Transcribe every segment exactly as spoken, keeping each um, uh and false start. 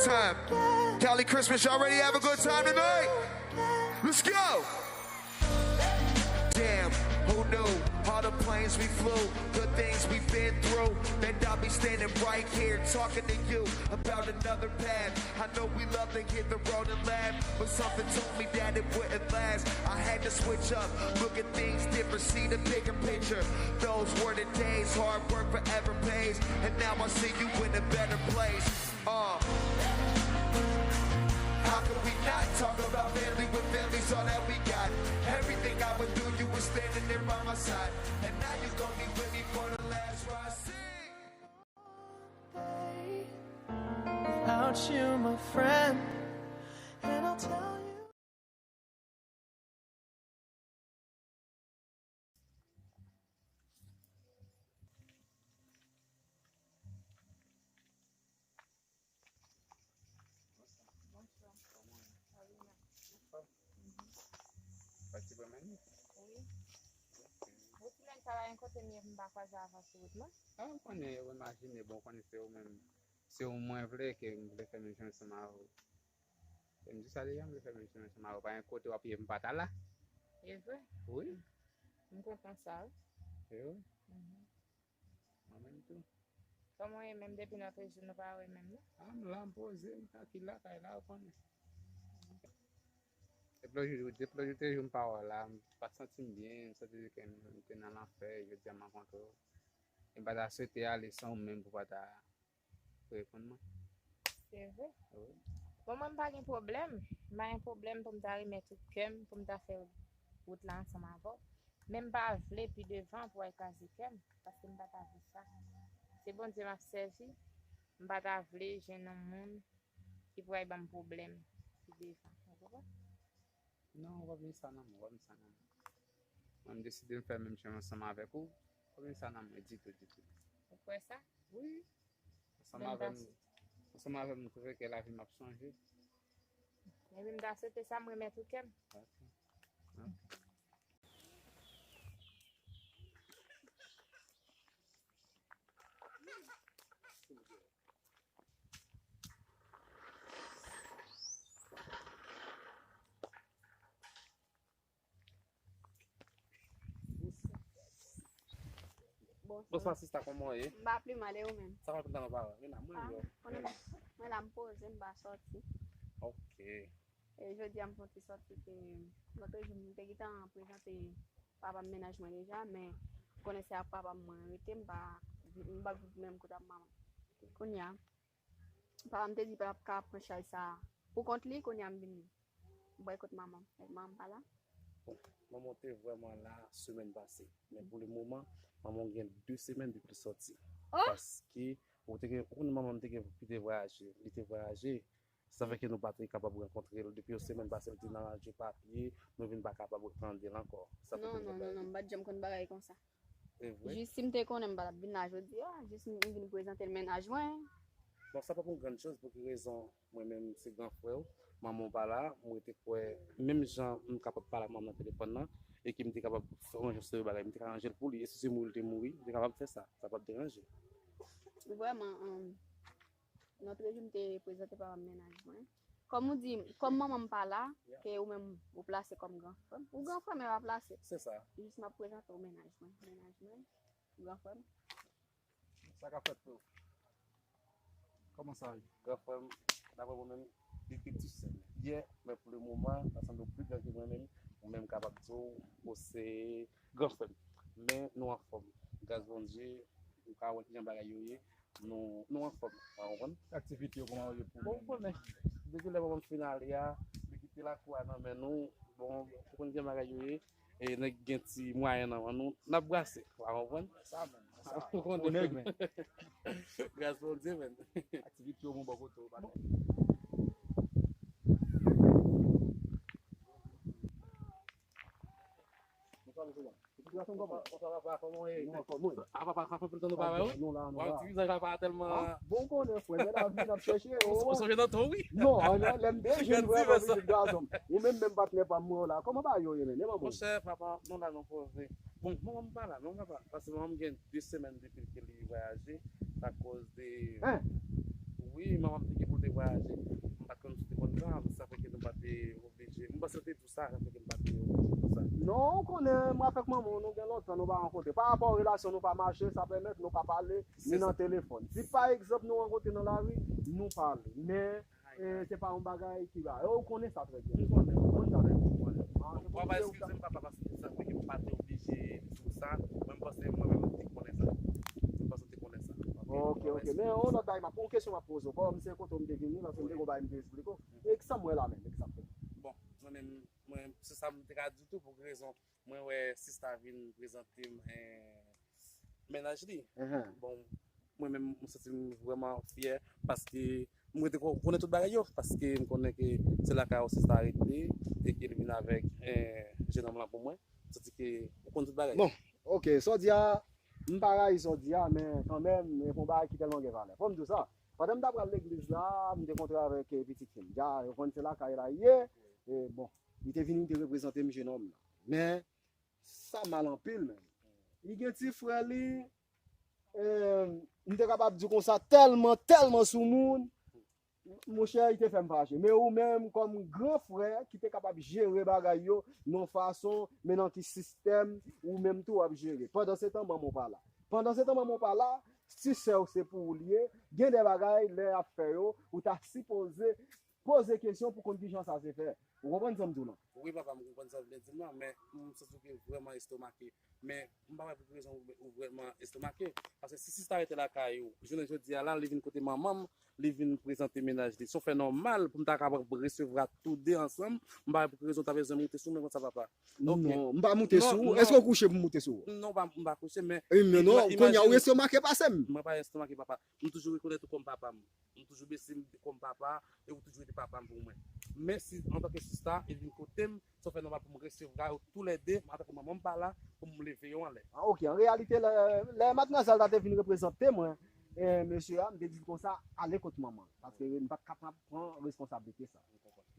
Time. Cali Christmas, y'all ready to have a good time tonight? Let's go! Damn, who knew? All the planes we flew, good things we've been through. And I'll be standing right here talking to you about another path. I know we love to hit the road and laugh, but something told me that it wouldn't last. I had to switch up, look at things different, see the bigger picture. Those were the days, hard work forever pays, and now I see you in a better place. Uh, how could we not talk about family when family's all that we got? Everything I went through, you were standing there by my side, and now you gon' be with me for the last ride. Sing. Without you, my friend, and I'll tell you. Bonswa. Kòman w ye? Sa byen, mèsi. Ou fè? Mhm. Pati pran men nou? Wi. Ok. Bon, ti nèg sa pa gen kote m ye pou m pa kwaze avè w sou wout mwen. A, ou konnen, ou imajine, bon, ou konnen se ou menm. Se ou mwen vle, ke m vle fè menm jan ansanm avè w. E m di sa deja, m vle fè menm jan ansanm avè w. Pa gen kote w ap ye m pa ta la. E vre? Wi. M kontan sa, wi. E wi. Mhm. Mwen menm tou. Kòman w ye menm depi nou te jwenn nou pa wè menm non? A, m la, m poze, m tranki lakay la, ou konnen. Depi lòt jou, depi lòt jou te jwenn m pa wè w la, m pa t santi m byen, m santi ke m, m te nan lanfè, jodi a m rankontre w. E m pa ta swete ale san ou menm pou pa ta reponn mwen. Se vre. Wi. Bon, mwen m pa gen pwoblèm. M pa gen pwoblèm pou m ta remèt ou kè m, pou m ta fè wout la ansanm avè w. Men m pa vle pi devan pou w al kraze kè m, paske m pa ta vle sa. Se Bondye m ap sèvi. M pa ta vle jwenn yon moun ki pou al ban m pwoblèm pi devan. Ou konprann? Non, ou pa vin sa nan mwen, ou pa vin sa nan mwen. Mwen, m deside m fè menm chemen ansanm avèk ou, ou pa vin sa nan mwen ditou, ditou. Ou kwè sa? Wi. Ansanm avè m, ansanm avè m, m twouve ke lavi m ap chanje. Epi m ta swete sa, m remèt ou kè m. Ok. Ok. Bonswa. Bonswa, sista, kòman w ye? M pa pi mal, e ou menm? Sa fè lontan nou pa wè. Vin la, mwen menm. Mwen la, m poze, m pa sòti. Ok. E jodi a, m fè yon ti sòti ke lòt jou, m te gentan prezante papa m mennaj mwen deja, men ou konnen se ak papa m mwen rete, m pa, m pa viv menm kote ak manman. Kounye a, papa m te di l ap ka pran chaj sa a pou kont li, kounye a m vin bòy kot manman m. Manman m pa la. Bon, manman w te vrèman la semèn pase. Men pou le moman, manman w gen de semèn depi l sòti. Oh! Paske ou te gen, ou konnen manman m te gen pou te vwayaje. Li te vwayaje. Sa fè ke nou pa te kapab rankontre l. Depi yon semèn pase, l te nan ranje papye, nou vin pa kapab tande l ankò. Sa fè ke nou pa... Non, non, non, non, m pa t janm konn bagay konsa. Se vre? Jis si m te konnen, m pa t ap vin la jodi a. Jis m vin prezante l mennaj mwen. Bon, sa pa pou yon grann choz, pou ki rezon, mwen menm, se gran frè w, manman w pa la, mwen te kwè, menm jan m kapab pale ak manman nan telefòn nan, e ke m te kapab fè yon jan seri bagay, m te ka ranje l pou li, e si se mouri l te mouri, m te kapab fè sa, sa p ap deranje. Vrèman, um, lòt jou m te prezante papa m mennaj mwen. Kòm ou di, kòm manman m pa la, ke ou menm ou plase kòm gran frè m. Ou gran frè m, e pa plase. Se sa. Jis m ap prezante w mennaj mwen. Mennaj mwen, gran frè m. Sa k ap fèt, frè? Kòman sa ye? Gran frè m, daprè mwen menm, li te ti sè m yè, men pou le moman, sa sanble w pi gran ke mwen menm, mwen menm kapab di w, ou se gran frè m. Men nou anfòm. Gras Bondye, ou ka wè kijan bagay yo ye. Nou, nou anfòm, w konprann? Aktivite yo kòman yo ye pou ou menm? Bon, ou konnen, depi lè manman m fin ale a, li kite lakou a nan men nou. Bon, ou konn jan bagay yo ye. E nèg gen ti mwayen nan men nou, n ap brase, w konprann? Sa menm, sa. Ou konnen, men. Gras Bondye, men. Aktivite yo bon bò kote w, pa bon. Bonswa, mesye dam. Ti gason, kòman? Bonswa, papa, kòman w ye? Mwen anfòm, wi. A, papa, sa fè lontan nou pa wè w. Nou la, nou la. Ti vizaj la pa tèlman... A, bon, ou konnen, frè, men lavi n ap chèche, o. Ou sonje nan tan, wi. Non, lè m te jèn, vrèman, wi, ti gason. Ou menm, menm patnè pa m, mwen la. Kòman bagay yo ye, menm? Monchè, papa, nou la, nou poze. Bon, manman m pa la, non, papa. Paske manman m gen de semèn depi ke li vwayaje, akoz de... Hein? Wi, manman m te gen pou l te vwayaje. sa, sa fè ke m pa te oblije konsa. Non, ou konnen, mwen avèk manman w, nou gen lontan nou pa rankontre. Pa rapò relasyon nou pa mache, sa pèmèt nou pa pale, ni nan telefòn. Si pa egzanp nou rankontre nan lari, nou pale. Men, eh, se pa yon bagay ki ba. Ou konnen sa trè byen. M konnen, m konnen sa trè byen. M konnen. Ah, se pou sa, eskize m, papa, paske sa fè ke m pa te oblije di w sa. Mwen, m panse mwen menm m te konnen sa. M panse m te konnen sa. Ok, ok. Men yon lòt bagay, m ap, yon kesyon m ap poze w. Kòm se kote w m te vini, paske m te gon bagay m te esplike w. E sa m wè la menm, egzakteman. Bon, mwen menm, mwen, se sa m te ka di tou, pou ki rezon mwen wè sista vin prezante m, eh, mennaj li. Bon, mwen menm, mwen santi m vrèman fyè, paske mwen te ko-, konnen tout bagay yo, paske m konnen ke se lakay ou sista rete, e ke li vin avèk, eh, jenòm lan pou mwen. M santi ke ou konn tout bagay. Bon, ok, sa w di a, m pa rayi sa w di a, men kanmenm, e pou yon bagay ki tèlman gen valè. Fò m di w sa, pandan m t ap pral legliz la, m te kontre avèk, eh, pitit fi m. Dja, yo konn se lakay la ye, e bon, li te vini, li te reprezante m jenòm nan. Men, sa mal anpil, men. Li gen ti frè li, eh, m te kapab di konsa, tèlman, tèlman soumoun, monchè, li te fè m fache. Men ou menm, kòm gran frè ki te kapab jere bagay yo nan yon fason, men nan ki sistèm, ou menm tou w ap jere. Pandansetan, manman w pa la. Pandansetan, manman w pa la, ti sè w se pou ou li ye. Gen de bagay, lè y ap fè yo, ou ta sipoze poze kesyon pou konn kijan sa se fè. Ou konprann sa m di w lan? Wi, papa, m konprann sa w vle di m lan, men m santi w vrèman estomake. Men m pa wè pou ki rezon ou, ou vrèman estomake. Paske si sista rete lakay ou, jounen jodi a la, li vin kote manman m, li vin prezante mennaj li. Se yon fè nòmal pou m ta kapab resevwa tou de ansanm. M pa wè pou ki rezon w ta bezwen moute sou mwen konsa, papa. Ok. Non, m pa moute sou ou. Èske w kouche pou m moute sou ou? Non, m pa, m pa kouche, men... Wi, men non, kounye a ou estomake pase m. Mwen pa estomake, papa. M toujou rekonèt ou kòm papa m. M toujou bese m kòm papa, e ou toujou rete papa m pou mwen. Men si, antanke sista, e vin kote m, sa fè nòmal pou m resevwa yo toulède, antanke manman m pa la, pou m leve yo anlè. Ah, ok, an reyalite, lè, lè madmwazèl ta te vin reprezante mwen, eh, mesye a, m te di l konsa, ale kot manman l, paske m pa t kapab pran responsablite sa.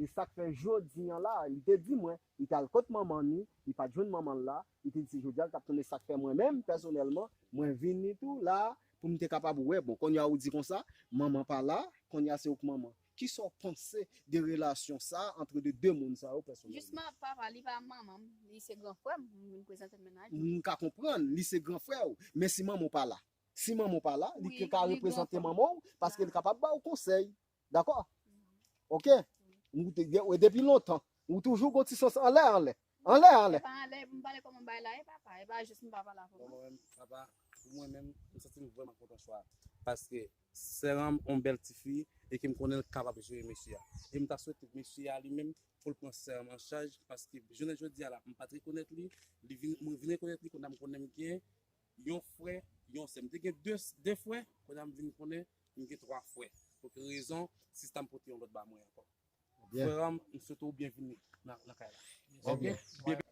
E sa k fè jodi a la, li te di mwen, li t al kot manman ni, li pa t jwenn manman l la, li te di se jodi a l t ap tounen, sa k fè mwen menm, pèsonèlman, mwen vini tou la, pou m te kapab wè, bon, kounye a ou di konsa, manman pa la, kounye a se ou k manman. Kisa w panse de relasyon sa, antre de, de moun sa yo, pèsonèlman? Jisman, papa, li pa manman m, li se gran frè m, m vin prezante l mennaj li. M ka konprann, li se gran frè w, men si manman w pa la, si manman w pa la, li te ka reprezante manman w, paske li kapab ba w konsèy. Dakò? Ok? Ou te gen, e depi lontan, ou toujou gon ti sans anlè, anlè. Anlè, anlè. E pa anlè, m pale kòman bagay la ye, papa. E pa jis m pa pale avè w. Bon, mwen menm, papa, pou mwen menm, m santi m vrèman kontan chwa a. Paske sè a m yon bèl tifi e ke m konnen l kapab jere mesye a. E m ta swete mesye a li menm pou l pran sè a m an chaj, paske jounen jodi a la, m pa t rekonèt li, li vin, mwen vin rekonèt li, kounye a m konnen m gen yon frè, yon sè. M te gen de, de frè, kounye a m vin konnen m gen twa frè. Pou ki rezon, sista m pote yon lòt ba mwen ankò. Frè m, m swete w byenvini nan, nan kay la. Ok? Byen,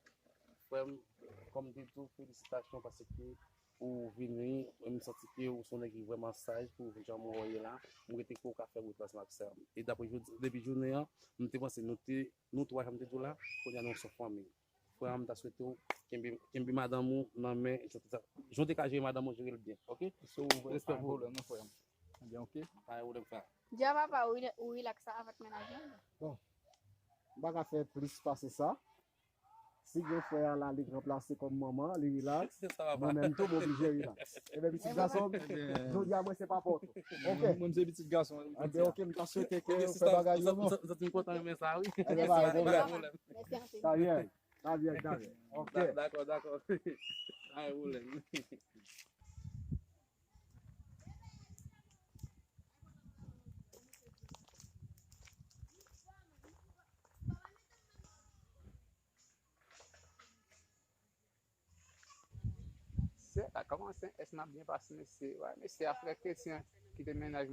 frè m, kòm m te di w, felisitasyon paske ou vini, m santi ke ou se yon nèg ki vrèman saj pou jan mwen wè w ye la. M rete ke w ka fè wout la ansanm ak sè m. E dapre jodi, depi jounen an, m te panse nou te, nou twa, jan m te di w la, kounye a nou se yon fanmi. Frè m, m ta swete w kenbe, kenbe madanm ou nan men, jan w te ka jere madanm ou, jere l byen, ok? Respè pou ou. Pa gen pwoblèm non, frè m. Ebyen, ok. Pa gen pwoblèm, frè m. Dja papa, ou rela-, ou rilaks avèk mennaj mwen? Bon, m pa ka fè plis pase sa. Si gen frè a la, li ranplase kòm manman, li rilaks. Mwen menm tou, m oblije rilaks. Ebyen, pitit gason m, jodi a mwen se papa w tou. Ok. Mwen, mwen se pitit gason. Ebyen, ok, m ta swete ke w fè bagay yo bon. M santi m kontan renmen sa, wi. Ebyen, pa gen pwoblèm. Mèsi anpil. Sa byen. Sa byen, sa byen. Ok. Dakò, dakò. Pa gen pwoblèm. Sè, la kòmanse, èske n ap byen pase, mesye? Wè, mesye a, frè Kretyen, kite mennaj